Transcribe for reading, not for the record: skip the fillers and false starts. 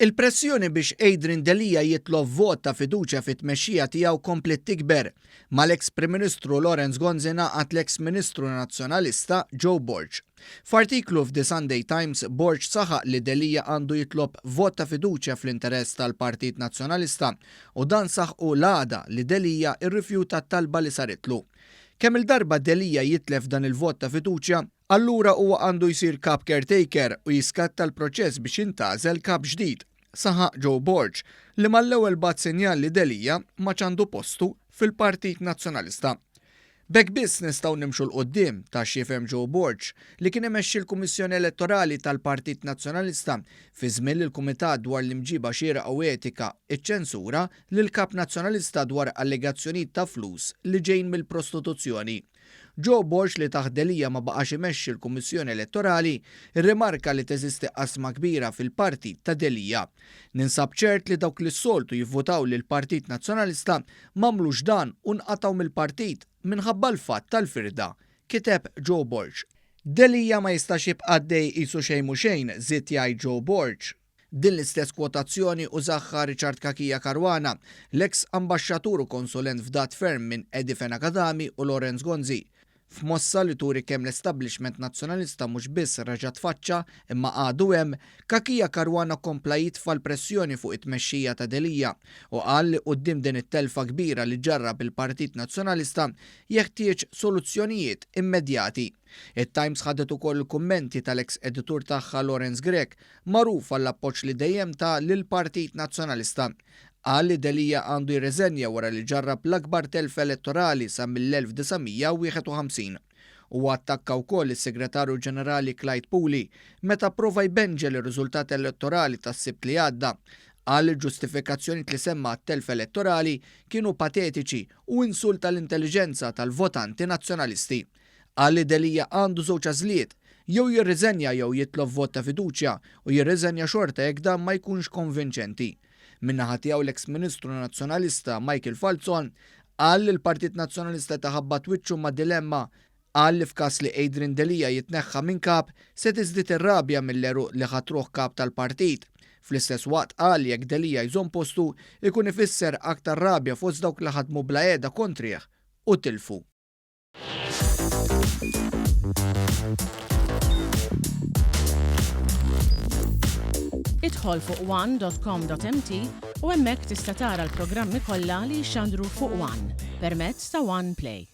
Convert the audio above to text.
Il-pressjoni biex Adrian Delia jitlob vot ta' fiduċja fit-tmexxija tiegħu kompliet tikber. Mal-eks Prim Ministru Lawrence Gonzi ngħaqad l-eks Ministru Nazzjonalista Joe Borg. F'artiklu f'The Sunday Times, Borg saħaq li Delia għandu jitlob vot ta' fiduċja fl-interess tal-Partit Nazzjonalista u dan saħqu l-għada li Delia rrifjuta t-talba li saritlu. Kemm-il darba Delia jitlef dan il-vot ta' fiduċja, Allura huwa għandu jsir kap caretaker u jiskatta l-proċess biex jintgħażel kap ġdid, saħaq Joe Borg, li mal-ewwel bagħat sinjal li Delia m'għadx għandu postu fil-Partit Nazzjonalista. B'hekk biss nistgħu nimxu 'l quddiem, ta x'jifhem Joe Borg, li kien imexxi l-Kummissjoni Elettorali tal-Partit Nazzjonalista fi żmien li l-Kumitat dwar l-Imġiba Xierqa u Etika ċċensura lill-Kap Nazzjonalista dwar allegazzjonijiet ta' flus li ġejjin mill-prostituzzjoni. Joe Borg li taħt Delia ma baqax imexxi l-Kummissjoni Elettorali, irrimarka li teżisti qasma kbira fil-partit ta' Delia. Ninsab ċert li dawk li s-soltu jivvutaw lill-Partit Nazzjonalista m'għamlux dan u nqatgħu mill-partit minħabba l-fatt tal-firda, kiteb Joe Borg. Delia ma jistax jibqa' għaddej qisu xejn mhu xejn, żied jgħid Joe Borg. Din l-istess kwotazzjoni użagħha Richard Cachia Caruana, l-eks ambaxxatur u konsulent fdat ferm minn Eddie Fenech Adami u Lawrence Gonzi. F'mossa li turi kemm l-establishment Nazzjonalista mhux biss reġa' tfaċċa imma għadu hemm, Cachia Caruana kompla jitfa' l-pressjoni fuq it-tmexxija ta' Delia u qal li quddiem din it-telfa kbira li ġarrab il-Partit Nazzjonalista jeħtieġ soluzzjonijiet immedjati. It-Times ħadet ukoll il-kummenti tal-eks editur tagħha Lawrence Grech magħruf għall-appoġġ li dejjem ta lill-Partit Nazzjonalista. Qal li Delia għandu jirriżenja wara li ġarrab l-akbar telfa elettorali sa mill-1951. Huwa attakka wkoll lis-Segretarju Ġenerali Clyde Puli meta pprova jbenġel ir-riżultat elettorali tas-Sibt li għadda. Qal li l-ġustifikazzjonijiet li semma għat-telfa elettorali kienu patetiċi u insulta l-intelliġenza tal-votanti Nazzjonalisti. Qal li Delia għandu żewġ għażliet, jew jirriżenja jew jitlob vot ta' fiduċja u jirriżenja xorta jekk dan ma jkunx konvinċenti. Min-naħa tiegħu l-eks Ministru Nazzjonalista Michael Falzon qal li l-Partit Nazzjonalista qed iħabbat wiċċu ma' dilemma. Qal li f'każ li Adrian Delia jitneħħa minn kap se tiżdied ir-rabja mill-għeruq li ħatruh kap tal-partit. Fl-istess waqt qal li jekk Delia jżomm postu jkun ifisser aktar rabja fost dawk li ħadmu bla qiegħda kontrih u tilfu. Idħol fuq one.com.mt u hemmhekk tista' tara l-programmi kollha li jixxandru fuq One permezz ta' One Play.